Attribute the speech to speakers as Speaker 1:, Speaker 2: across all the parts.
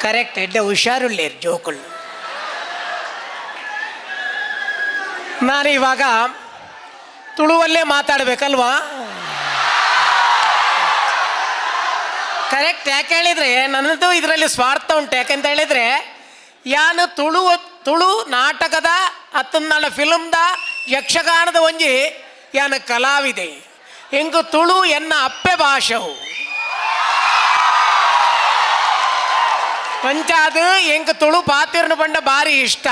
Speaker 1: Correct ಎಡ್ಡೆ ಹುಷಾರುಳ್ಳೇರು ಜೋಕುಳು. ನಾನು ಇವಾಗ ತುಳುವಲ್ಲೇ ಮಾತಾಡಬೇಕಲ್ವಾ? ಕರೆಕ್ಟ್. ಯಾಕೆ ಹೇಳಿದರೆ ನನ್ನದು ಇದರಲ್ಲಿ ಸ್ವಾರ್ಥ ಉಂಟು. ಯಾಕೆಂತ ಹೇಳಿದರೆ ಯಾನು ತುಳು ತುಳು ನಾಟಕದ ಅತ್ತಂದಾಳ ಫಿಲ್ಮ್ದ ಯಕ್ಷಗಾನದ ಒಂಜಿ ಯಾನು ಕಲಾವಿದೆ. ಎಂಕು ತುಳು ಎನ್ನ ಅಪ್ಪೆ ಭಾಷೆವು. ಅಂಚಾದ ಎಂಕ್ ತುಳು ಪಾತಿರ್ನ ಪಂಡ ಬಾರಿ ಇಷ್ಟ.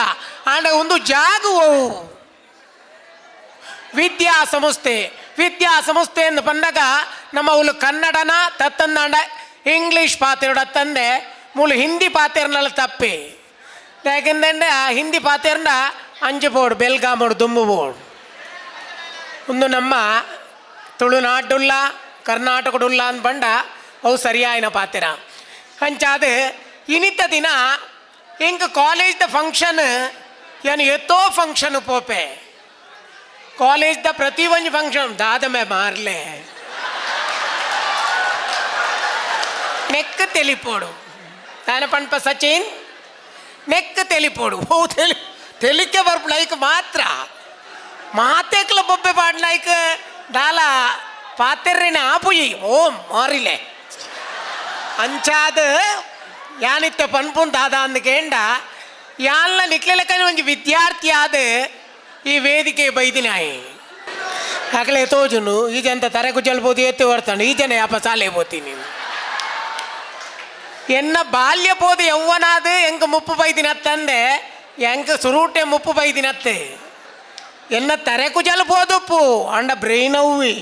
Speaker 1: ಆಂಡ ಒಂದು ಜಾಗುವವು ವಿದ್ಯಾಸಂಸ್ಥೆ. ವಿದ್ಯಾಸಂಸ್ಥೆ ಎಂದು ಬಂದಾಗ ನಮ್ಮ ಉಲು ಕನ್ನಡನ ತತ್ತಂದಾಂಡ ಇಂಗ್ಲೀಷ್ ಪಾತಿರೋಡ ತಂದೆ ಮೂಲು ಹಿಂದಿ ಪಾತಿರ್ನಲ್ಲ ತಪ್ಪಿ. ಯಾಕೆಂದ್ರೆ ಆ ಹಿಂದಿ ಪಾತಿರ್ನ ಅಂಜು ಬೋಡು ಬೆಲ್ಗಾಮೋಡು ದುಮ್ಮು ಬೋಡು. ಒಂದು ನಮ್ಮ ತುಳುನಾಡುಲ್ಲ ಕರ್ನಾಟಕಡುಲ್ಲ ಅಂದ್ ಬಂಡ ಅವು ಸರಿಯಾಯಿನ ಪಾತಿರ. ಅಂಚಾದ ಇನಿತ ದಿನ ಎಂಕ್ ಕಾಲೇಜ್ದ ಫಂಕ್ಷನ್ ಏನು ಎತ್ತೋ ಫಂಕ್ಷನ್ ಪೋಪೆ. ಕಾಲೇಜ್ದ ಪ್ರತಿ ಒಂಜಿ ಫಂಕ್ಷನ್ ದಾದಮೆ ಮಾರ್ಲೆ ನೆಕ್ ತೆಲಿಪೋಡು ದಾನ ಪನ್ಪ ಸಚಿನ್ ನೆಕ್ ತೆಲಿಪೋಡು. ಓ ತೆಲಿ ತೆಲಿಕೆ ಬರ್ಪುಂಡು ಐಕ್ ಮಾತ್ರ ಮಾತೆಕ್ಲ ಬೊಬ್ಬೆ ಪಾಡ್ಲೈಕ್ ದಾಲ ಪಾತೆರ್ರೆನೆ ಆಪುಜಿ. ಓ ಮಾರಿಲೆ ಅಂಚಾದ್ ಯಾನಿತ್ತೆ ಪನ್ಪುನ್ ದಾದ ಅಂದ್ ಕೇಂಡ ಯಾನ್ಲ ನಿಕ್ಲೆಲೆಕ್ಕ ಒಂಜಿ ವಿದ್ಯಾರ್ಥಿ ಆದ್ ಈ ವೇದಿಕೆ ಬೈದಿನಾಯಿ. ಅಕಲೆ ತೋಜುನು ಈ ಜನ ತರೆ ಕುಜಲ್ಬೋದು ಎತ್ತಿ ಹೊರ್ತಾಂಡು ಈ ಜನ ಯಾಪ ಸಾಲೆ ಪೋತೀನಿ. ಎನ್ನ ಬಾಲ್ಯ ಪೋದು ಯೌವನಾದ ಎಂಕ್ ಮುಪ್ಪು ಬೈದಿನತ್ತಂದೆ ಎಂಕ್ ಸುರೂಟೆ ಮುಪ್ಪು ಬೈದಿನತ್ತೆ. ಎನ್ನ ತರೆ ಕುಜಲ್ ಪೋದುಪ್ಪು ಅಂಡ ಬ್ರೈನ್ ಅವ್ವಿ.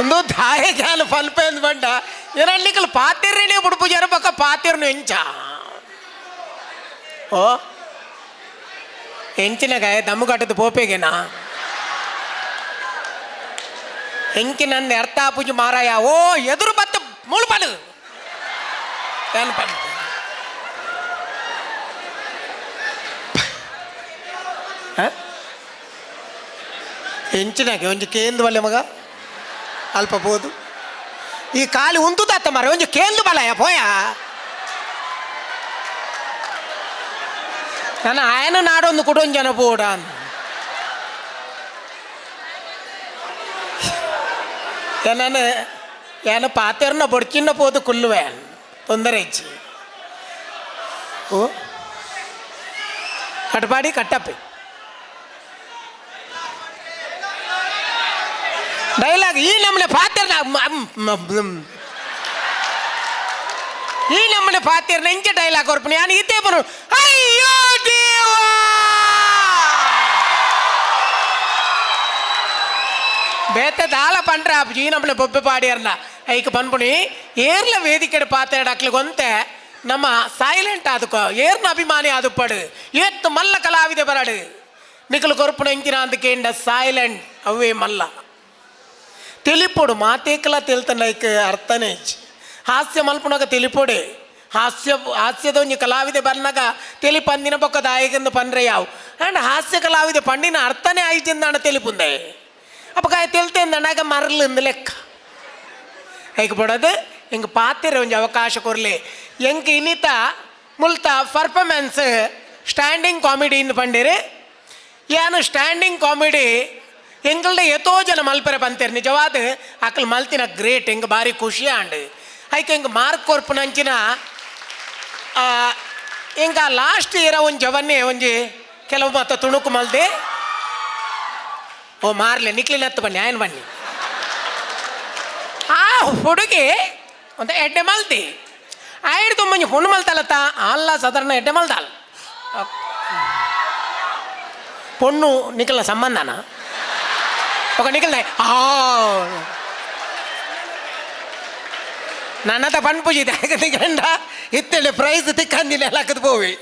Speaker 1: ಒಂದು ದಾಯ ಜಾಲ ಪಲ್ಪೆ ಅಂದ್ ಬಂಡ ಏನಲ್ಲಿಕಲ್ ಪಾತಿರ್ನೇ ಬುಡುಪು ಜನ ಪಕ್ಕ ಪಾತಿರ್ನು ಎಂಚ ಓ ಎಂಚಿನಗಾಯ ದಮ್ಮು ಕಟ್ಟದ ಪೋಪೆಗೆನಾ ಎಂಕಿ ನಂದು ಅರ್ಥ ಪೂಜೆ ಮಾರಾಯ. ಓ ಎದುರು ಬತ್ತ ಮುಳು ಪಡು ಏನ್ ಪಂಡ ಎಂಚಿನಾಗೆ ಒಂಜಿ ಕೇಂದು ಬಲ್ಲೆ ಮಗ ಅಲ್ಪ ಬೋದು ಈ ಕಾಲಿ ಉಂತುದಾತ ಮಾರ ಒಂಜಿ ಕೇಂದು ಬಲಯ ಪೋಯ. ನಾನು ಆಯನ ನಾಡೊಂದು ಕುಡೊಂದು ಜನ ಬೋಡ. ನಾನು ಯಾನ ಪಾತೆರ್ನ ಬೊಡ್ಚಿನ್ನ ಪೋದು ಕುಲ್ಲುವೆ ತೊಂದರೆ ಇಚ್ಚಿ. ಓ ಕಟ್ಪಾಡಿ ಕಟ್ಟಪ್ಪಿ ಡೈಲಾಗ್ ಈ ನಮ್ಮನೆ ಪಾತೆರ್ನ ಈ ನಮ್ಮನೆ ಪಾತೆರ್ನ ಇಂಚ ಡೈಲಾಗ್ ಕೊರ್ಪುನಿ ಯಾನ್ ಈತೆ ಬರು. ಅಯ್ಯೋ ದೇವಾ ಬೇತೆ ದಾಲ ಪಂಡ್ರೆ ಆಪುಜಿ ಈ ನಮ್ಮನೆ ಬೊಬ್ಬೆ ಪಾಡಿಯರ್ನ ಐಕ್ ಪನ್ಪುನಿ ಏರ್ಲ ವೇದಿಕೆಡ್ ಪಾತೆರಡಕ್ಲಿಗೊಂತೆ ನಮ್ಮ ಸೈಲೆಂಟ್ ಆದುಕೋ ಏರ್ನ ಅಭಿಮಾನಿ ಆದುಪ್ಪಡು ಏತ್ ಮಲ್ಲ ಕಲಾವಿದೆ ಬರಡು ನಿಕಲು ಕೊರ್ಪುನ ಎಂಚಿನ ಅಂದ್ ಕೇಂಡ ಸೈಲೆಂಟ್ ಅವೇ ಮಲ್ಲ ತೆಲಿಪೊಡು ಮಾತೇಕಲ ತೆಲ್ತನ ಐಕ್ ಅರ್ಥನೇ ಇಜ್ಜಿ. ಹಾಸ್ಯ ಮಲ್ಪುನಗ ತೆಲಿಪೊಡೆ ಹಾಸ್ಯ ಹಾಸ್ಯದ ಒಂಜಿ ಕಲಾವಿದೆ ಬರ್ನಾಗ ತೆಲಿ ಪಂದಿನ ಬೊಕ್ಕ ದಾಯಕಂದು ಪನ್ರೆ ಯಾವು ಅಂಡ್ ಹಾಸ್ಯ ಕಲಾವಿದೆ ಪಂಡಿನ ಅರ್ಥನೇ ಆಯ್ತಿಂದಾಣ ತೆಲಿಪುಂದೆ ಅಪ್ಪಗ ತೆಲ್ತೆಂದಣಾಗ ಮರಲು ಲೆಕ್ಕ ಐಕ್ ಪಡೋದು ಎಂಕ್ ಪಾತೆರ ಒಂಜಿ ಅವಕಾಶ ಕೊರ್ಲೆ. ಎಂಕ್ ಇನಿತ ಮುಲ್ತ ಪರ್ಫಾರ್ಮೆನ್ಸ್ ಸ್ಟ್ಯಾಂಡಿಂಗ್ ಕಾಮಿಡಿ ಇಂದ್ ಪಂಡೇರು. ಯಾನು ಸ್ಟ್ಯಾಂಡಿಂಗ್ ಕಾಮಿಡಿ ಎಂಗಲ್ಡ ಎತೋ ಜನ ಮಲ್ಪೆರೆ ಪಂತೇರು. ನಿಜವಾದ ಅಕಲ್ ಮಲ್ತಿನ ಗ್ರೇಟ್ ಎಂಕ್ ಬಾರಿ ಖುಷಿ ಆಂಡ್. ಐಕ್ ಎಂಕ್ ಮಾರ್ಕ್ ಕೊರ್ಪುನಂಚಿನ ಎಂಕ ಲಾಸ್ಟ್ ಇಯರ್ ಒಂಜಿ ಜವನ್ನೇ ಒಂಜಿ ಕೆಲವು ಮತ್ತ ತುಣುಕು ಮಲ್ದೆ. ಓ ಮಾರ್ಲೆ ನಿಕ್ಲಿನತ್ತು ಬನ್ನಿ ಆಯನ್ ಬನ್ನಿ ಆ ಹುಡುಗಿ ಒಂದು ಎಡ್ಡೆ ಮಲ್ತಿ ಆಯ್ತು ಮಂಜಿ ಹುಣ್ಣು ಮಲ್ತಲತ್ತ ಅಲ್ಲ ಸಾಧಾರಣ ಎಡ್ಡೆ ಮಲ್ದಾಲ್ ಪೊಣ್ಣು ನಿಕಲ್ನ ಸಂಬಂಧನ ఒక ನಿಕಲ್ನ ಆ ನನ್ನದ ಪನ್ಪುಜಿ ಗಂಡ ಇತ್ತೇಳಿ ಪ್ರೈಸ್ ತಿಕ್ಕಂದಿಲ್ಲ ಹಾಕದ್ ಪೋವಿ.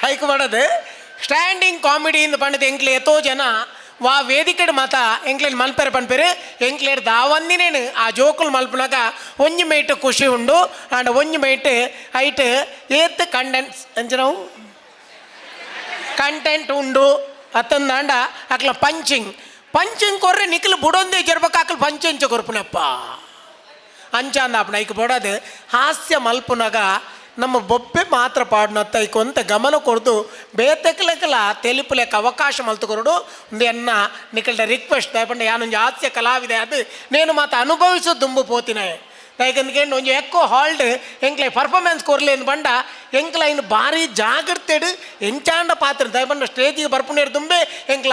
Speaker 1: ಹೈಕ್ ಮಾಡೋದು ಸ್ಟ್ಯಾಂಡಿಂಗ್ ಕಾಮಿಡಿ ಇಂದ ಪಂಡದ ಎಂಕ್ಲೆ ಎತೋ ಜನ ವಾ ವೇದಿಕೆಡ್ ಮಾತ ಎಂಕ್ಲೇನ್ ಮಲ್ಪೆರೆ ಪನ್ಪೆರು ಎಂಕ್ಲೇರ್ ದಾವಂದಿನೇನು ಆ ಜೋಕುಲು ಮಲ್ಪುನಗ ಒಂಜಿ ಮೈಟ್ ಖುಷಿ ಉಂಡು. ಆಂಡ ಒಂಜಿ ಮೈಟ್ ಐಟ್ ಏತ್ ಕಂಟೆಂಟ್ಸ್ ಅಂಚನವು ಕಂಟೆಂಟ್ ಉಂಡು ಅತ್ತಂದಾಂಡ ಅಕ್ಲ ಪಂಚಿಂಗ್ ಪಂಚಿಂಗ್ ಕೊರ್ರೆ ನಿಕ್ಲು ಬುಡೊಂದೇ ಜರ್ಬಕ್ ಅಕ್ಲು ಪಂಚಂಚ ಕೊರ್ಪುನಪ್ಪ. ಅಂಚಾಂದ ಆಪುಂಡು. ಐಕ್ ಬೋಡಾದ್ ಹಾಸ್ಯ ಮಲ್ಪುನಗ ನಮ್ಮ ಬೊಬ್ಬೆ ಮಾತ್ರ ಪಾಡುನತ್ತ, ಐಕ್ ಒಂತೆ ಗಮನ ಕೊರ್ದು ಬೇತೆಕ್ಲೆಗ್ಲ ತೆಲಿಪುಲೆಕ್ ಅವಕಾಶ ಮಲ್ತ್ ಕೊರೊಡು. ಉಂದು ಎನ್ನ ನಿಕಲ್ಡ ರಿಕ್ವೆಸ್ಟ್. ದಾಯೆ ಪಂಡ ಯಾನೊಂಜಿ ಹಾಸ್ಯ ಕಲಾವಿದೆ ಆದ್ ನೇನು ಮಾತ ಅನುಭವಿಸು ದುಂಬು ಪೋತಿನಾಯೆ. ದಾಯೆಗಂದ್ ಒಂಜಿ ಎಕ್ಕೋ ಹಾಲ್ಡ್ ಎಂಕ್ಲೆ ಪರ್ಫಾರ್ಮೆನ್ಸ್ ಕೊರ್ಲೆ ಪಂಡ ಎಂಕ್ಲ ಐನ್ ಬಾರಿ ಜಾಗ್ರತೆಡ್ ಎಂಚಾಂಡ ಪಾತ್ರ. ದಾಯೆ ಪಂಡ ಸ್ಟೇಜಿಗೆ ಬರ್ಪುನೇರ್ ದುಂಬೆ ಎಂಕ್ಲ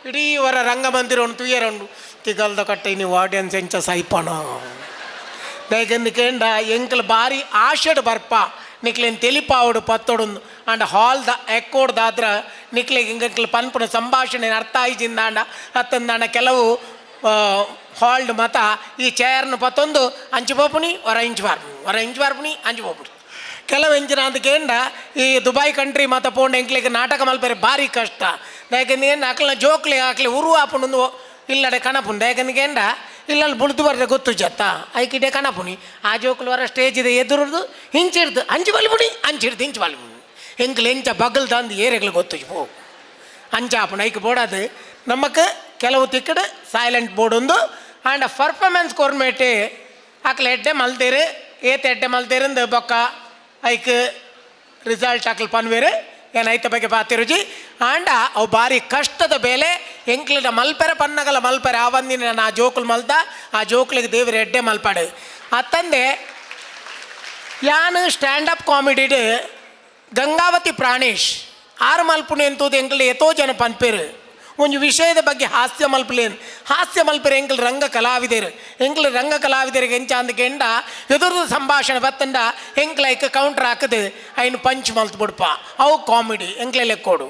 Speaker 1: ಇಡೀ ವರ ರಂಗಮಂದಿರ ತೂಯರ ಉಂಡು ತಿಗಲ್ದ ಕಟ್ಟೆ ನೀವು ಆಡಿಯನ್ಸ್ ಎಂಚ ಸೈಪಣ. ದಾಯೆಗಂದ್ ಕೇಂಡ ಎಂಕ್ಲ ಬಾರಿ ಆಶೆಡ್ ಬರ್ಪ ನಿಕ್ಲೆನ್ ತೆಲಿಪಾವೊಡು ಪತ್ತೊಡುಂದು. ಆಂಡ ಹಾಲ್ದ ಎಕ್ಕೋಡ್ ದಾದ್ರ ನಿಕ್ಲೆಗ್ ಎಂಕ್ಲ ಪನ್ಪುನ ಸಂಭಾಷಣೆ ಅರ್ಥ ಆಯ್ಜಿಂದಾಂಡ ಅತ್ತಂದಾಂಡ ಕೆಲವು ಹಾಲ್ಡ್ ಮತ ಈ ಚೇರ್ನ ಪತ್ತೊಂದು ಅಂಚು ಪೋಪುನಿ ಹೊರ ಇಂಚು ಬಾರ್ಪುನಿ, ಹೊರ ಇಂಚು ಬಾರ್ಪುನಿ ಅಂಚು ಪೋಪುನಿ. ಕೆಲವು ಎಂಚಿನ ಅಂತ ಕೇಂಡ ಈ ದುಬೈ ಕಂಟ್ರಿ ಮತ ಪೋಂಡ ಎಂಕ್ಲೆಗ್ ನಾಟಕ ಮಲ್ಪೆರೆ ಭಾರಿ ಕಷ್ಟ. ದಾಯೆಗಂದ್ ಅಕ್ಲೆನ ಜೋಕ್ಲೆ ಅಕ್ಲೆ ಉರು ಆಪುಂಡು ಇಲ್ಲಡೆ ಕಣಪುಂಡು. ದಾಯೆಗಂದ್ ಕೇಂಡ ಇಲ್ಲಲ್ಲಿ ಬುಡ್ದು ಬರ್ರೆ ಗೊತ್ತು ಜತ್ತ ಐಕಿಡೆ ಕಣಪುನಿ. ಆ ಜೋಕ್ಲು ವರ ಸ್ಟೇಜ್ ಇದೆ ಎದುರುದು ಹಿಂಚಿಡ್ದು ಅಂಚು ಬಲಿಪುನಿ, ಅಂಚಿಡ್ದು ಇಂಚು ಬಲಿಪುನಿ. ಎಂಕ್ಲು ಎಂಚ ಬಗಲ್ ದಂದು ಏರೆಗ್ಲು ಗೊತ್ತು ಪೋ ಅಂಚಾಪುಂಡು. ಐಕ್ ಬೋಡಾದು ನಮಕ್ ಕೆಲವು ತಿಕ್ಕಡ್ ಸೈಲೆಂಟ್ ಬೋರ್ಡ್ ಒಂದು. ಆಂಡ ಪರ್ಫಾರ್ಮೆನ್ಸ್ ಕೊರ್ಮೇಟೆ ಅಕ್ಲೆ ಎಡ್ಡೆ ಮಲ್ದೇರು, ಏತ್ ಎಡ್ಡೆ ಮಲ್ದೇರಿಂದು ಬೊಕ್ಕ ಐಕ್ ರಿಸಲ್ಟ್ ಅಕ್ಲು ಪನ್ವೇರು. ಏನ್ ಐತ ಬಗ್ಗೆ ಪಾತಿರುಜಿ. ಆಂಡ ಅವು ಭಾರಿ ಕಷ್ಟದ ಬೇಲೆ. ಎಂಕ್ಲಿಡ ಮಲ್ಪೆರೆ ಪನ್ನಗಲ ಮಲ್ಪೆರೆ ಆವಂದಿನ ಆ ಜೋಕುಲು ಮಲ್ದ, ಆ ಜೋಕ್ಲಿಗೆ ದೇವ್ರ ಎಡ್ಡೆ ಮಲ್ಪಾಡು. ಅತ್ತಂದೆ ಯಾನ್ ಸ್ಟ್ಯಾಂಡಪ್ ಕಾಮಿಡಿಡ್ ಗಂಗಾವತಿ ಪ್ರಾಣೇಶ್ ಆರು ಮಲ್ಪುಣೆ ಎಂತೂದು ಎಂಕ್ಲು ಏತೋ ಜನ ಪನ್ಪೇರು. ಒಂಜಿ ವಿಷಯದ ಬಗ್ಗೆ ಹಾಸ್ಯ ಮಲ್ಪಲೇನ್ ಹಾಸ್ಯ ಮಲ್ಪೆರೆ ಎಂಕ್ಲು ರಂಗ ಕಲಾವಿದರು. ಎಂಕ್ಲು ರಂಗ ಕಲಾವಿದರಿಗೆ ಎಂಚ ಅಂದ್ ಕೆಂಡ ಎದುರ್ದು ಸಂಭಾಷಣೆ ಬತ್ತಂಡ ಎಂಕ್ಲ ಐಕ್ ಕೌಂಟ್ರ್ ಹಾಕದು ಐನು ಪಂಚ್ ಮಲ್ತ್ ಬುಡ್ಪ. ಅವು ಕಾಮಿಡಿ ಎಂಕ್ಲೆ ಲೆಕ್ಕೋಡು.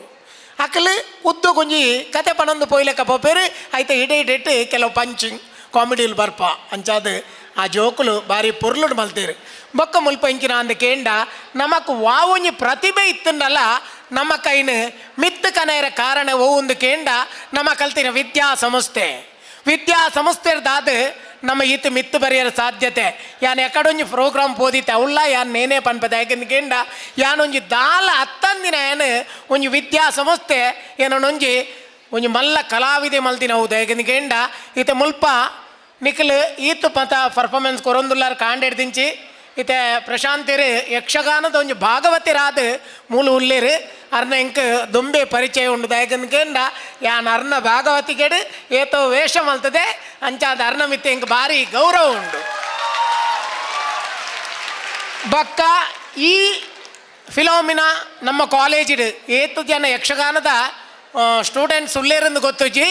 Speaker 1: ಅಕಲ್ ಉದ್ದು ಒಂಜಿ ಕತೆ ಪನೊಂದು ಪೋಯ್ಲೆಕ್ಕ ಪೋಪೇರು. ಐತ ಇಡೆ ಇಡೆಟ್ ಕೆಲವು ಪಂಚಿಂಗ್ ಕಾಮಿಡಿಲು ಬರ್ಪ. ಅಂಚಾದ್ ಆ ಜೋಕುಲು ಬಾರಿ ಪೊರ್ಲುಡು ಮಲ್ತೇರು. ಬೊಕ್ಕ ಮುಲ್ಪ ಇಂಚಿನ ಅಂದ್ ಕೇಂಡ ನಮಕ್ ವಾವೊಂಜಿ ಪ್ರತಿಭೆ ಇತ್ತಂಡಲ್ಲ ನಮ್ಮ ಕೈನ್ ಮಿತ್ತು ಕನೆಯರ ಕಾರಣ ಒಂದು ಕೇಂಡ ನಮ್ಮ ಕಲ್ತಿನ ವಿದ್ಯಾಸಂಸ್ಥೆ. ವಿದ್ಯಾಸಂಸ್ಥೆರ್ದಾದ ನಮ್ಮ ಈತ ಮಿತ್ತು ಬರೆಯರ ಸಾಧ್ಯತೆ. ಯಾನ್ ಎಕಡೊಂಜಿ ಪ್ರೋಗ್ರಾಮ್ ಪೋದಿತ್ತೆ ಅವಲ್ಲ ಯಾನ್ ನೇನೆ ಪನ್ಪದ. ಯಾಕಂದ್ ಕೇಂಡ ಯಾನೊಂಜಿ ದಾಲ ಅತ್ತಂದಿನ ಯಾನ್ ಒಂಜಿ ವಿದ್ಯಾಸಂಸ್ಥೆ ಏನೊಂಜಿ ಒಂಜಿ ಮಲ್ಲ ಕಲಾವಿದೆ ಮಲ್ತಿನ ಹೌದು. ಯಾಕಂದ್ ಕೇಂಡ ಈತ ಮುಲ್ಪ ನಿಖಲ್ ಈತ ಪಂತ ಪರ್ಫಾರ್ಮೆನ್ಸ್ ಕೊರೊಂದುಲ್ಲಾರ್ ಕಾಂಡೆಡ್ ದಿಂಚಿ. ಇತ್ತೆ ಪ್ರಶಾಂತಿರು ಯಕ್ಷಗಾನದ ಒಂಜಿ ಭಾಗವತಿರಾದ ಮೂಲ ಉಲ್ಲೇರು. ಅರ್ನ ಎಂಕ್ ದುಂಬೆ ಪರಿಚಯ ಉಂಡು. ದಾಯಕಂದ್ ಕೇಂಡ ಯಾನ್ ಅರ್ನ ಭಾಗವತಿಗೆಡು ಏತೋ ವೇಷ ಮಲ್ತದೆ. ಅಂಚಾದ ಅರ್ನ ಮಿತ್ತೆ ಎಂಕ್ ಭಾರಿ ಗೌರವ ಉಂಡು. ಬಕ್ಕ ಈ ಫಿಲೋಮಿನಾ ನಮ್ಮ ಕಾಲೇಜಿಡು ಏತು ಜನ ಯಕ್ಷಗಾನದ ಸ್ಟೂಡೆಂಟ್ಸ್ ಉಲ್ಲೇರಂದು ಗೊತ್ತುಜಿ.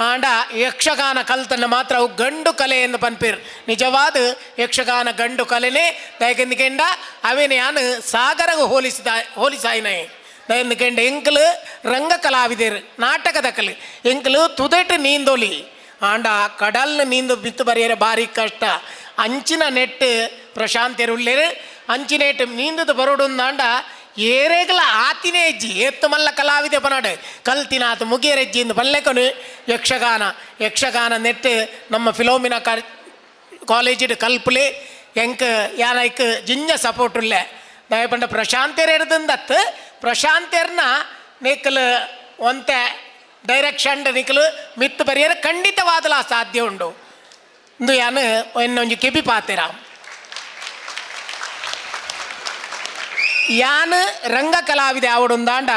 Speaker 1: ಆಂಡ ಯಕ್ಷಗಾನ ಕಲ್ತನ್ನ ಮಾತ್ರ ಅವು ಗಂಡು ಕಲೆ ಎಂದು ಪನ್ಪೇರು. ನಿಜವಾದ ಯಕ್ಷಗಾನ ಗಂಡು ಕಲೆನೇ. ದಯಕೆಂದ ಅವೇನು ಯಾನು ಸಾಗರಗು ಹೋಲಿಸಿದ ಹೋಲಿಸಾಯಿನ. ದಯಕೆಂಡ ಎಂಕಲು ರಂಗ ಕಲಾವಿದರು ನಾಟಕದ ಕಲೆ ಎಂಕಲು ತುದೆಟ್ ನೀಂದೊಲಿ. ಆಂಡ ಕಡಲ್ನ ನೀಂದು ಬಿತ್ತು ಬರೆಯರೆ ಭಾರಿ ಕಷ್ಟ. ಅಂಚಿನ ನೆಟ್ಟು ಪ್ರಶಾಂತಿಯರು ಉಲ್ಲೇರು. ಅಂಚಿನೆಟ್ ನೀಂದದ ಬರೋಡೊಂದಾಂಡ ಏರೇಗಲ ಆತಿನೇ ಹೆಜ್ಜಿ ಏತ್ತು ಮಲ್ಲ ಕಲಾವಿದೆ ಪನಾಡು ಕಲ್ತಿನಾತು ಮುಗಿಯರೆಜ್ಜಿ ಇಂದು ಪಲ್ಲೆಕನು ಯಕ್ಷಗಾನ. ಯಕ್ಷಗಾನ ನೆಟ್ಟು ನಮ್ಮ ಫಿಲೋಮಿನಾ ಕಾಲೇಜಿಡ್ ಕಲ್ಪುಲೆ ಎಂಕ್ ಯಾನೈಕ್ ಜಿಂಜ ಸಪೋರ್ಟ್ ಉಲ್ಲೆ. ದಯಪಂಡ ಪ್ರಶಾಂತಿಯರ್ ಎಡ್ದಂದತ್ತು ಪ್ರಶಾಂತಿಯರ್ನ ನಿಕ್ಕಲು ಒಂತೆ ಡೈರೆಕ್ಷನ್ ನಿಕ್ಕಲು ಮಿತ್ತು ಬರಿಯರ ಖಂಡಿತವಾದಲ ಸಾಧ್ಯ ಉಂಡು. ಇಂದು ಯಾನು ಇನ್ನೊಂಜಿ ಕೆಬಿ ಪಾತೆರ. ಯಾನ್ ರಂಗ ಕಲಾವಿದೆ ಆವಡುಂದಾಂಡ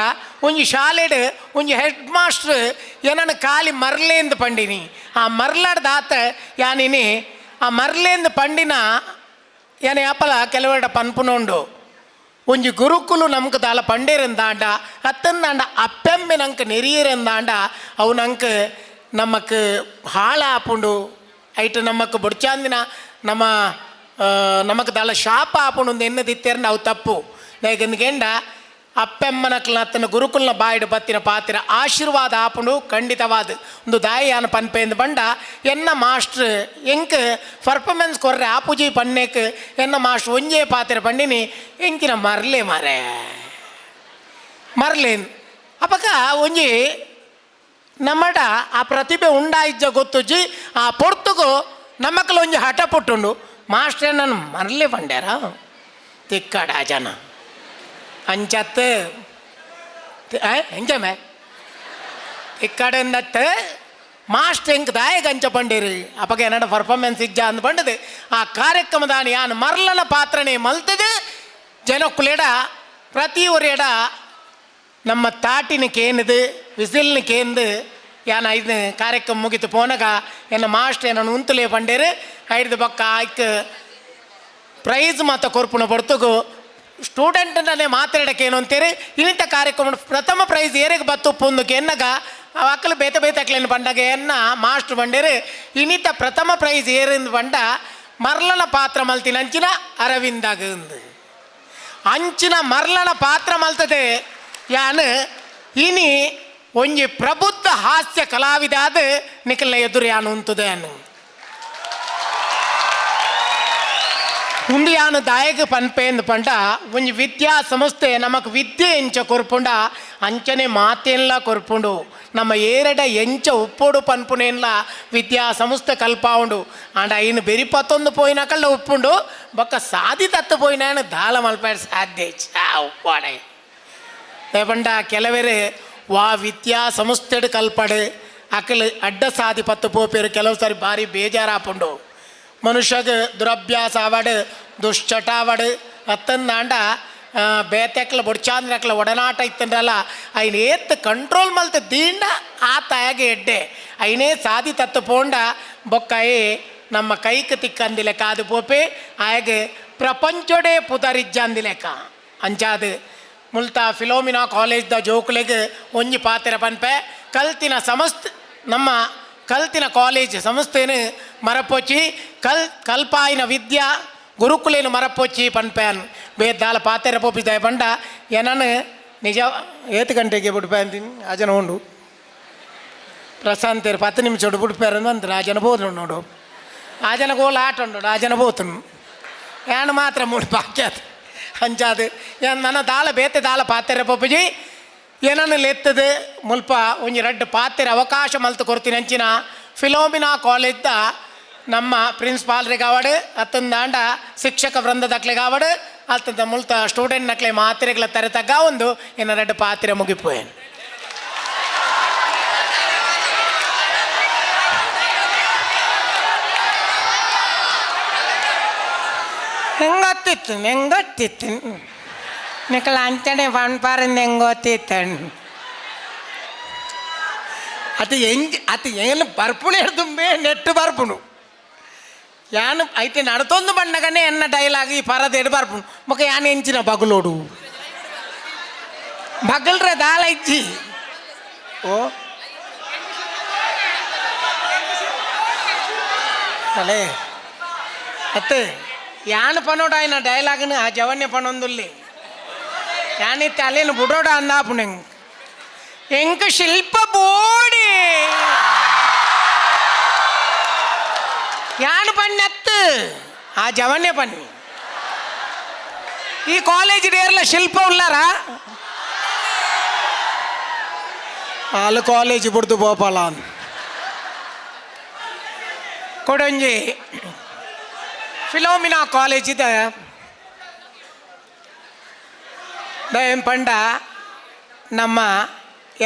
Speaker 1: ಒಂಜಿ ಶಾಲೆಡ್ ಒಂಜಿ ಹೆಡ್ ಮಾಸ್ಟರ್ ಏನನ್ನು ಖಾಲಿ ಮರ್ಲೇಂದು ಪಂಡಿನಿ. ಆ ಮರ್ಲಾಡ್ದಾತ ಯಾನಿನಿ ಆ ಮರ್ಲೇಂದು ಪಂಡಿನ ಯಾನೆ ಅಪ್ಪಲ ಕೆಲವೆರಡ ಪನ್ಪುನೋಂಡು. ಒಂಜಿ ಗುರುಕುಲು ನಮ್ಗೆ ದಾಲ ಪಂಡೇರಂದಾಂಡ ಅತ್ತಂದಾಂಡ ಅಪ್ಪೆಮ್ಮೆ ನಂಗೆ ನೆರಿಯರಂದಾಂಡ ಅವು ನಂಗೆ ನಮಕ್ ಹಾಳ ಆಪುಂಡು. ಐಟ್ ನಮಕ್ ಬೊಡ್ಚಾಂದಿನ ನಮ್ಮ ನಮಕ್ ದಾಲ ಶಾಪ ಆಪುಂಡು ಎನ್ನದಿತ್ತೇರ್ನ ಅವು ತಪ್ಪು. ದಾಯೆಗಂದ್ ಅಪ್ಪೆಮ್ಮನಕ್ಲ ಅತ್ತನ ಗುರುಕುಲ್ನ ಬಾಯಿಡ್ ಬತ್ತಿನ ಪಾತಿರ ಆಶೀರ್ವಾದ ಆಪುಂಡು ಖಂಡಿತವಾದ. ಒಂದು ದಾಯಿ ಯಾನ್ ಪನ್ಪೇಂದು ಪಂಡ ಎನ್ನ ಮಾಸ್ಟ್ರ್ ಎಂಕ್ ಪರ್ಫಾರ್ಮೆನ್ಸ್ ಕೊರ್ರೆ ಆಪುಜಿ ಪನ್ನೇಕ್ ಎನ್ನ ಮಾಸ್ಟ್ರ್ ಒಂಜೇ ಪಾತಿರ ಪಂಡಿನಿ ಎಂಕಿನ ಮರ್ಲೆ ಮಾರೆ ಮರ್ಲೇನ್. ಅಪಗ ಒಂಜಿ ನಮ್ಮಡ ಆ ಪ್ರತಿಭೆ ಉಂಡಾಯಿಜ್ಜ ಗೊತ್ತುಜ್ಜಿ. ಆ ಪೊರ್ತುಗು ನಮ್ಮಕ್ಕಲ ಒಂಜಿ ಹಠ ಪುಟ್ಟುಂಡು. ಮಾಸ್ಟ್ರೇ ನಾನು ಮರ್ಲೆ ಪಂಡ್ಯಾರ ತಿಕ್ಕಡ ಜನ ಅಂಚತ್ ಎಂಚಮೆ ತಿಕ್ಕಡೆಂದತ್ತು ಮಾಸ್ಟರ್ ಎಂಕ್ ದಾಯ ಗಂಚ ಪಂಡೇರು ಅಪಗ ಎನ್ನಡ ಪರ್ಫಾರ್ಮೆನ್ಸ್ ಇಜ್ಜ ಅಂದ್ ಪಂಡದು ಆ ಕಾರ್ಯಕ್ರಮದಾನ ಯಾನ್ ಮರ್ಲನ ಪಾತ್ರನೇ ಮಲ್ತದು ಜನಕ್ಕುಲೆಡ ಪ್ರತಿ ಒರೆಡ ನಮ್ಮ ತಾಟಿನ ಕೇನದು ವಿಸಿಲ್ನ ಕೇಂದು ಯಾನ್ ಐದು ಕಾರ್ಯಕ್ರಮ ಮುಗಿತು ಪೋನಗ ಎನ್ನ ಮಾಸ್ಟರ್ ಏನನ್ನು ಉಂತುಲೇ ಪಂಡೇರು ಐದು ಬಕ್ಕ ಆಯ್ಕ್ ಪ್ರೈಸ್ ಮಾತ ಕೊರ್ಪುನ ಪೊರ್ತುಗು ಸ್ಟೂಡೆಂಟ್ನೇ ಮಾತಾಡಕ್ಕೆ ಏನು ಅಂತೀರಿ ಇನ್ನಿಂತ ಕಾರ್ಯಕ್ರಮ ಪ್ರಥಮ ಪ್ರೈಸ್ ಏರಿಗೆ ಬತ್ತು ಪುಂದಕ್ಕೆ ಎನ್ನಗ ಅಕ್ಕಲು ಬೇತೆ ಬೇತೆ ಅಕ್ಲೇನು ಪಂಡಗ ಎನ್ನ ಮಾಸ್ಟರ್ ಬಂಡೇರು ಇನ್ನಿತ ಪ್ರಥಮ ಪ್ರೈಸ್ ಏರಿಂದ ಪಂಡ ಮರ್ಲನ ಪಾತ್ರ ಮಲ್ತಿನ ಅಂಚಿನ ಅರವಿಂದಾಗ ಅಂಚಿನ ಮರ್ಲನ ಪಾತ್ರ ಮಲ್ತದೆ ಯಾನು ಇನಿ ಒಂಜಿ ಪ್ರಬುದ್ಧ ಹಾಸ್ಯ ಕಲಾವಿದಾದ ನಿಖಲ್ನ ಎದುರು ಯಾನು ಉಂತದೆ ಅನ್ನು ಉಂದು ಯಾನು ದಾಯಕ ಪನ್ಪೇಂದು ಪಂಡ ಒಂಜಿ ವಿದ್ಯಾ ಸಂಸ್ಥೆ ನಮಕ್ ವಿದ್ಯೆ ಎಂಚ ಕೊರ್ಪುಂಡ ಅಂಚನೆ ಮಾತೆನ್ಲ ಕೊರ್ಪುಂಡು ನಮ್ಮ ಏರಡ ಎಂಚ ಉಪ್ಪೋಡು ಪನ್ಪುನೇನ್ಲ ವಿದ್ಯಾ ಸಂಸ್ಥೆ ಕಲ್ಪಾವುಂಡು ಆಂಡ ಐನು ಬೆರಿಪತ್ತೊಂದು ಪೋಯಿನಕಲ್ಲ ಉಪ್ಪುಂಡು ಬೊಕ್ಕ ಸಾದಿ ತತ್ತು ಪೋಯಿನ ದಾಲ ಮಲ್ಪೇಡ್ ಸಾಧ್ಯ ಚಾ ಉಪ್ಪಾಡೆ. ಪಂಡ ಕೆಲವರು ವಾ ವಿದ್ಯಾ ಸಂಸ್ಥೆಡ್ ಕಲ್ಪಡು ಅಕಲ್ ಅಡ್ಡ ಸಾದಿ ಪತ್ತು ಪೋಪೇರು ಕೆಲವು ಸಾರಿ ಭಾರಿ ಬೇಜಾರಾಪುಂಡು. ಮನುಷ್ಯಗ ದುರಭ್ಯಾಸ ಆವಡು ದುಶ್ಚಟ ಆವಡು ಅತ್ತಂದಾಂಡ ಬೇತೆಕ್ಲ ಬೊಡ್ಚಾಂದ್ರಕ್ಲ ಒಡನಾಟ ಇತ್ತಂದ್ರಲ್ಲ ಐನ ಏತ್ ಕಂಟ್ರೋಲ್ ಮಲ್ತ ದೀಂಡ ಆ ತಾಯಾಗೆ ಎಡ್ಡೆ ಐನೇ ಸಾದಿ ತತ್ತು ಪೋಂಡ ಬೊಕ್ಕಾಯಿ ನಮ್ಮ ಕೈಕ್ ತಿಕ್ಕಂದಿಲೆಕ್ಕ ಅದು ಪೋಪೆ ಆಯಾಗೆ ಪ್ರಪಂಚೋಡೆ ಪುದರಿಜ್ಜಂದಿಲೆಕ್ಕ ಅಂಚಾದು ಮುಲ್ತ ಫಿಲೋಮಿನಾ ಕಾಲೇಜ್ದ ಜೋಕುಲೆಗ್ ಒಂಜಿ ಪಾತೆರ ಪನ್ಪೆ ಕಲ್ತಿನ ಸಮಸ್ತ ನಮ್ಮ ಕಲ್ತಿನ ಕಾಲೇಜ್ ಸಂಸ್ಥೆನು ಮರಪೊಚ್ಚಿ ಕಲ್ಪಾಯಿನ ವಿದ್ಯಾ ಗುರುಕುಲೇನು ಮರಪೊಚ್ಚಿ ಪನ್ಪೇನ್ ಬೇದ್ದಾಲ ಪಾತೆರ ಪೋಪಿದಾಯ ಪಂಡ ಏನನು ನಿಜ ಏತು ಗಂಟೆಗೆ ಬಿಡ್ಪೆ ಅಂತೀನಿ ಆ ಜನ ಉಂಡು ಪ್ರಶಾಂತೇರು 10 ನಿಮಿಷ ಬಿಡ್ಪೇರು ಅಂತ ಆ ಜನ ಬೋದ್ರು ನೋಡು ಆ ಜನ ಗೋಲ್ ಆಟ ಉಂಡು ಆ ಜನ ಬೋತನು ಯಾನು ಮಾತ್ರ ಮೂಡು ಬಾಕಿ ಅದು ಅಂಚಾದು ನನ್ನ ದಾಲ ಬೇತೆ ದಾಲ ಪಾತೆರ ಪೋಪುಜಿ ಏನನ್ನು ಲೆತ್ತದು ಮುಲ್ಪ ಒಂಜಿ ರಡ್ಡು ಪಾತೆರ ಅವಕಾಶ ಮಲ್ತು ಕೊರ್ತೀನಿ ಅಂಚಿನ ಫಿಲೋಮಿನಾ ಕಾಲೇಜ್ದ ನಮ್ಮ ಪ್ರಿನ್ಸಿಪಾಲ್ರಿಗಾವಡು ಅತ್ತಂದಾಂಡ ಶಿಕ್ಷಕ ವೃಂದದಕ್ಲೆಗಾವಡು ಅತ್ತಂದ ಮುಲ್ತ ಸ್ಟೂಡೆಂಟ್ ನಕ್ಲೆ ಮಾತ್ರೆಗಳ ತರೆ ತಗ್ಗ ಒಂದು ಏನ ರಡ್ಡು ಪಾತ್ರೆ ಮುಗಿಪೋಯೇನು. ಹೆಂಗೊತ್ತಿತ್ತು ಹೆಂಗೊತ್ತಿತ್ತು ನಿಕಲ ಅಂಚನೆ ಪನ್ಪಾರಿಂದ ಹೆಂಗೊತ್ತಿತ್ತಣ್ಣ ಅದು ಹೆಂಗೆ ಅದು ಏನು ಬರ್ಪುಣೆ ತುಂಬೆ ನೆಟ್ಟು ಬರ್ಪುಣು ಯಾನು ಐತೆ ನಡತೊಂದು ಬಣ್ಣಗನೇ ಎನ್ನ ಡೈಲಾಗ್ ಈ ಪರದೇಡು ಬರ್ಪುಣು ಮೊಕ ಯಾನು ಎಂಚಿನ ಬಗಲೋಡು ಬಗಲ್ರೆ ದಾಲ ಇಜ್ಜಿ ಓ ಅಲೇ ಅತ್ತೆ ಯಾನು ಪನೋಡ ಆಯ್ನ ಡೈಲಾಗ್ನು ಆ ಜವನ್ಯ ಪನೊಂದುಲ್ಲಿ ಯಾನಿತ್ತೆ ಅಲ್ಲೇನು ಬುಡೋಡ ಅಂದಾಪುಣೆ ಎಂಕ್ ಶಿಲ್ಪ ಬೋಡಿ ಯಾನು ಪಣ್ಣತ್ತು ಆ ಜವನ್ಯ ಪನ್ನಿ ಈ ಕಾಲೇಜ್ ಡೇರ್ಲ ಶಿಲ್ಪ ಉಲ್ಲಾರ ಅಲ್ಲಿ ಕಾಲೇಜ್ ಬಿಡ್ದು ಬೋಪಾಲ ಕೊಡೊಂಜಿ ಫಿಲೋಮಿನಾ ಕಾಲೇಜ್ ಇದೆ ದಯಂ ಪಂಡ ನಮ್ಮ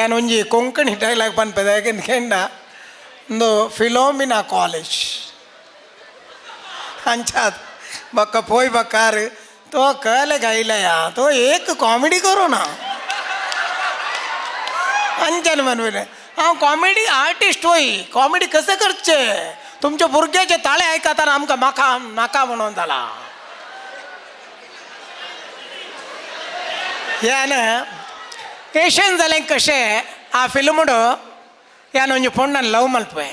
Speaker 1: ಏನೊಂಜಿ ಕೊಂಕಣಿ ಡೈಲಾಗ್ ಪನ್ಪದ ಕೆಂಡ ಒಂದು ಫಿಲೋಮಿನಾ ಕಾಲೇಜ್ ಅಂಚಾದ್ ಬಕ್ಕ ಪೋಯ್ ಬಕ್ಕಾರು ತೋ ಕಲೆ ಗೈಲಯ ತೋ ಏಕ್ ಕಾಮಿಡಿ ಕರೋ ನಾ अंचन म्हणून हांव कॉमेडी आर्टिस्ट होय कॉमेडी कशें करचे तुमच्या भुरग्याचे ताळे आयकतना आमकां म्हाका नाका म्हणून जाला यान पेशंट जालें कशें आ फिल्मुड यान ಒಂಜಿ ಪೊಣ್ಣನ್ ಲವ್ ಮಲ್ಪೆ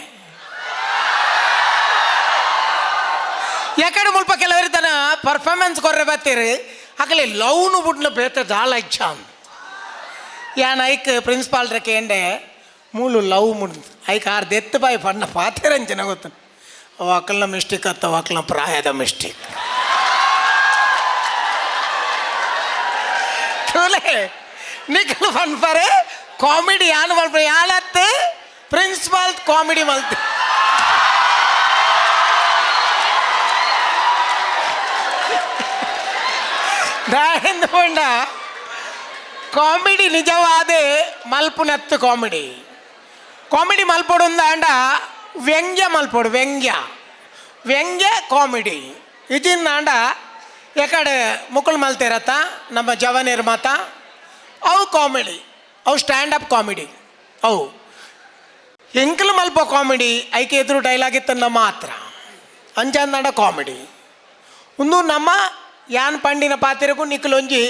Speaker 1: ಯಾಕಡೆ ಮುಲ್ಪ ಕೆಲವರು ತನ ಪರ್ಫಾರ್ಮೆನ್ಸ್ ಕೊರ್ರೆ ಬತ್ತೀರಿ ಅಕಲೆ ಲವ್ನು ಬುಡ್ನ ಬೇತೆ ದಾಲ ಇಚ್ಛಾ ಯಾನ್ ಐಕ್ ಪ್ರಿನ್ಸಿಪಾಲ್ರ ಕೇಂಡೆ ಮೂಲು ಲವ್ ಮುಡ್ ಐಕ್ ಆರ್ ದೆತ್ತು ಬಾಯಿ ಪಣ್ಣ ಪಾತೆರಂಚಿನ ಗೊತ್ತು ಅವು ಅಕಲ್ನ ಮಿಸ್ಟೇಕ್ ಅತ್ತ ಅಕಲ್ನ ಪ್ರಾಯದ ಮಿಸ್ಟೇಕ್ ತೂಲೆ ನಿಖಲ್ ಪನ್ಪರೆ ಕಾಮಿಡಿ ಯಾನ್ ಮಲ್ಪ ಯಾನತ್ತು ಪ್ರಿನ್ಸಿಪಾಲ್ ಕಾಮಿಡಿ ಮಲ್ತು ದಾಯೆಂದು ಪಂಡ ಕಾಮಿಡಿ ನಿಜವಾದ ಮಲ್ಪುನತ್ತು ಕಾಮಿಡಿ. Comedy ಮಲ್ಪೊಡು ಅಂಡ ವ್ಯಂಗ್ಯ ಮಲ್ಪೊಡು, ವ್ಯಂಗ್ಯ ವ್ಯಂಗ್ಯ ಕಾಮಿಡಿ ಇಜಿಂದಾಂಡ ಎಕಡೆ ಮುಕುಲ್ ಮಲ್ತಿರತ್ತ ನಮ್ಮ ಜವನಿರ್ ಮಾತ ಅವು ಕಾಮಿಡಿ, ಅವು stand up comedy. ಅವು ಎಂಕಲ್ ಮಲ್ಪ ಕಾಮಿಡಿ ಐಕೆ ಎದುರು ಡೈಲಾಗ್ ಇತ್ತನ್ನ ಮಾತ್ರ ಅಂಚಂದಾಂಡ ಕಾಮಿಡಿ. ಒಂದು ನಮ್ಮ ಯಾನ್ ಪಂಡಿನ ಪಾತಿರಕು ನಿಕ್ಕಲೊಂಜಿ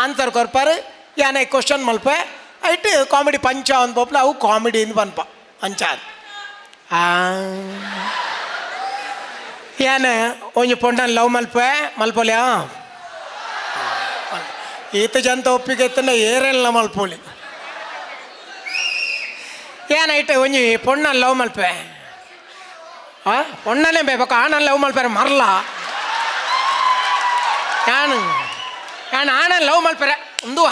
Speaker 1: ಆನ್ಸರ್ ಕೊರ್ಪಾರು, ಯಾನ್ I question ಮಲ್ಪೆ ಐಟ್ ಕಾಮಿಡಿ ಪಂಚ ಅಂದ್ ಪೋಪ್ಲ ಅವು ಕಾಮಿಡಿ ಇಂದ್ ಪನ್ಪ ಅಂಚಾದ್. ಆ ಯಾನ್ ಒಂಜಿ ಪೊಂಡನ್ ಲವ್ ಮಲ್ಪೆ ಮಲ್ಪೊಲ್ಯಾ? ಈತ ಜಂತ ಒಪ್ಪಿಗೆ ಇತ್ತಂಡ ಏರೆಲ್ಲ ಮಲ್ಪೊಲಿ. ಏನ್ ಐಟ್ ಒಂಜಿ ಪೊಣ್ಣನ್ ಲವ್ ಮಲ್ಪೆ, ಆ ಪೊಣ್ಣನೇ ಬೇಕು ಆನನ್ ಲವ್ ಮಲ್ಪೆರೆ ಮರ್ಲ. ಯಾನು ಯಾನ್ ಆನನ್ ಲವ್ ಮಲ್ಪೆರೆ ಉಂದುವ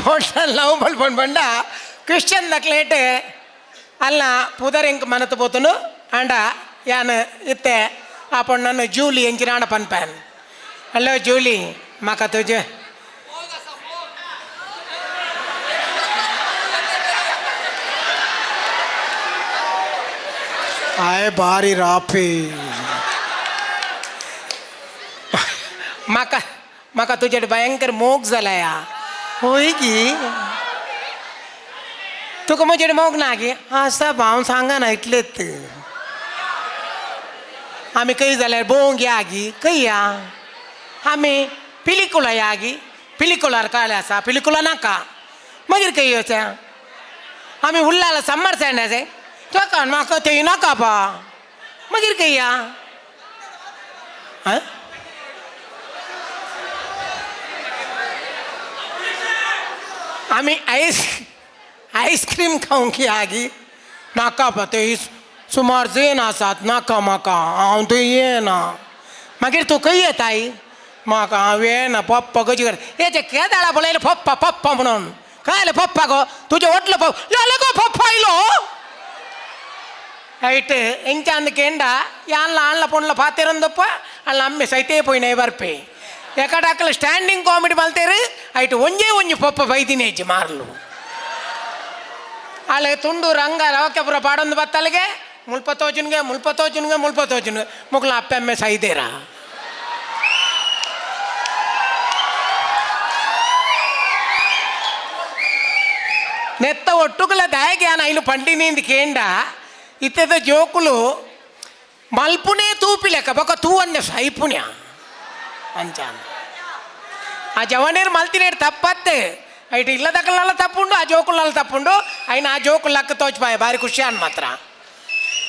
Speaker 1: ಪೊಣ್ಣನ್ ಲವ್ ಮಲ್ಪೊಂಡು ಪಂಡ ಕ್ರಿಶ್ಚಿಯನ್ ದಕ್ಲೇಟ್ ಅಲ್ಲ ಪುದರ್ ಎಂಕ್ ಮನತ್ ಪೋತುನು. ಆಂಡ ಯಾನ್ ಇತ್ತೆ ಆ ಪೊಣ್ಣನ್ನು ಜೂಲಿ ಎಂಚಿನಾಂಡ ಪನ್ಪೇನ್. ಹಲೋ ಜೂಲಿ, ಮಾಕ ತುಜೆ ಆಯ್ ಬಾರಿ ರಾಪಿ. म्हाका म्हाका तुजेर भयंकर मोग जाला या. होय की तुका म्हजेर मोग ना गे? आसा, हांव सांगना इतलेच. आमी खंय जाल्यार भोंवंक या गी? खंय या? आमी पिलिकुला या गी? पिलिकुलार काळे आसा, पिलिकुला नाका. मागीर खंय वचया आमी? उल्लाला समर सँड तुका म्हाका थंय नाका पा. मागीर खंय या? आं आमी आयस्क्रीम खावंक या गी? नाका पा, थंय सुमार जेन आसात, नाका म्हाका, हांव थंय येना. मागीर तूं खंय येताय? म्हाका हांव येना. पप्पा कशी कर हे ते केदाळा पळयलें पप्पा पप्पा म्हणून. काय आलें पप्पा गो तुजें वटलो पप्पा जालें गो पप्पा आयलो ಐಟ್ ಎಂಚ ಅಂದ್ ಕೇಂಡ ಯಾನ್ಲ ಆನ್ಲ ಪೊಣ್ಲ ಪಾತೆರಂದಪ್ಪ ಅಲ್ಲ ಅಮ್ಮೆ ಸೈತೇ ಪೋಯಿನ ಬರ್ಪೆ. ಎಕಡಾಕಲ ಸ್ಟ್ಯಾಂಡಿಂಗ್ ಕಾಮಿಡಿ ಮಲ್ತೇರು. ಐಟ್ ಒಂಜೇ ಒಂಜಿ ಪೊಪ್ಪ ಬೈದಿನೇಜಿ ಮಾರ್ಲು ಅಲ್ಲ ತುಂಡು ರಂಗ ರವಕೆಪುರ ಪಾಡೊಂದು ಬತ್ತಲ್ಗೆ ಮುಲ್ಪ ತೋಚುನ್ಗೆ ಮುಲ್ಪ ತೋಚುನ್ಗೆ ಮುಲ್ಪ ತೋಚುನ್ಗೆ ಮುಕ್ಲ ಅಪ್ಪೆ ಅಮ್ಮೆ ಸೈದೇರ. ನೆತ್ತ ಒಟ್ಟುಕುಲ ದಾಯಗ್ಯಾನ ಐಲು ಪಂಡಿನಿಂದ ಕೇಂಡ ಇತ್ತೆದ ಜೋಕುಲು ಮಲ್ಪುನೇ ತೂಪಿ ಲೆಕ್ಕ ಬೊಕ ತೂವನ್ನೆ ಸೈಪುಣ್ಯ ಅಂಚ. ಆ ಜವನೇರು ಮಲ್ತಿನೇರು ತಪ್ಪತ್ತೆ. ಐಟ್ ಇಲ್ಲದಕ್ಕಲೆಲ್ಲ ತಪ್ಪುಂಡು, ಆ ಜೋಕುಲಲ್ಲ ತಪ್ಪುಂಡು. అయిన ಆ ಜೋಕುಲಕ್ಕ ತೋಚ್ಪಾಯ ಭಾರಿ ಖುಷಿ ಅನ್ ಮಾತ್ರ.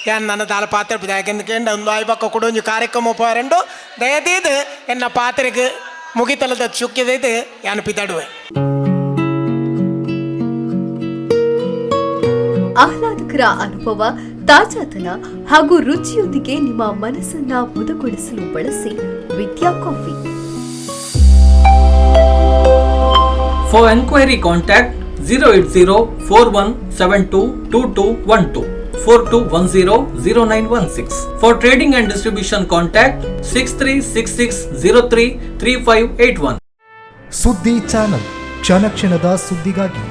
Speaker 1: ಯಾನ್ ನನ್ನ ದಾಲ ಪಾತ್ರೆ ಯಾಕೆಂದು ಒಂದು ಆಯ್ಬಕ್ಕ ಕೂಡ ಒಂಜಿ ಕಾರ್ಯಕ್ರಮ ಪೋರಂಡು. ದಯದೀದ್ ಎನ್ನ ಪಾತ್ರೆಗೆ ಮುಗಿತಲದ ಚುಕ್ಕಿದೈದು ಯಾನ್ ಪಿದಡುವೆ.
Speaker 2: ಆಹ್ಲಾದಕರ ಅನುಭವ, ತಾಜಾತನ ಹಾಗೂ ರುಚಿಯೊಂದಿಗೆ ನಿಮ್ಮ ಮನಸ್ಸನ್ನ ಮುದಗೊಳಿಸಲು ಬಳಸಿ ವಿದ್ಯಾ coffee.
Speaker 3: For enquiry contact 08041722212 42100916. For trading and distribution contact 6366033581.
Speaker 4: ಸುದ್ದಿ ಚಾನಲ್, ಕ್ಷಣ ಕ್ಷಣದ ಸುದ್ದಿಗಾಗಿ.